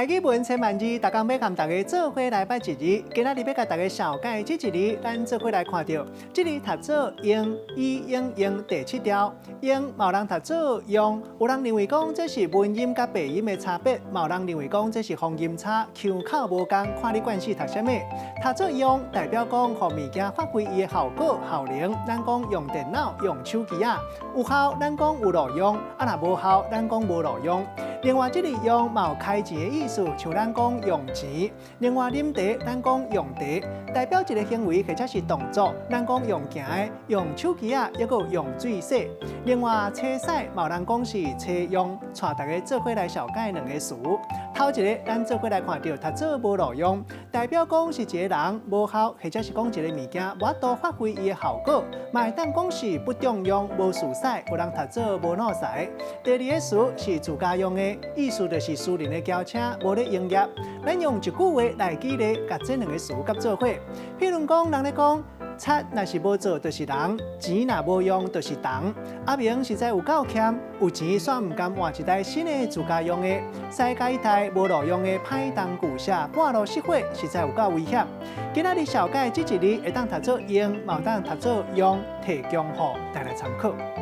台語文千萬字，逐工欲佮大家做伙來捌一字。今仔日欲共大家紹介這一字，咱做伙來看著，這字讀做用，伊用用第七調，用嘛有人讀做用，有人認為講這是文音佮白音的差別，嘛有人認為講這是方音差，腔口無仝，看你慣勢讀啥物。讀做用，代表講予物件發揮伊的效果效能。咱講用電腦、用手機仔，有效，咱講有路用；啊若無效，咱講無路用。另外，這個用嘛有開錢的意思，像咱講用錢。另外，啉茶，咱講用茶，代表一个行為或者是動作，咱講用行的、用手機仔，抑閣用水洗。另外，車駛嘛有人講是車用，帶大家做伙來紹介兩个詞。頭一个，咱做伙來看著，讀做無路用，代表講是一个人無效，或者是講一个物件無法度發揮伊的效果，嘛會當講是不中用、無熟似，有人讀做無腦屎。第二个詞是自家用的，意思就是私人的轎車無咧營業。咱用一句話來舉例，共這兩个詞佮做伙。譬如講，人咧講，賊若是無做就是人，錢若無用就是銅。阿明實在有夠儉，有錢煞毋甘換一台新的自家用的，駛共彼台無路用的歹動舊車，半路失火，實在有夠危險。今仔日紹介這一字會當讀做用，嘛會當讀做用，提供予大家參考。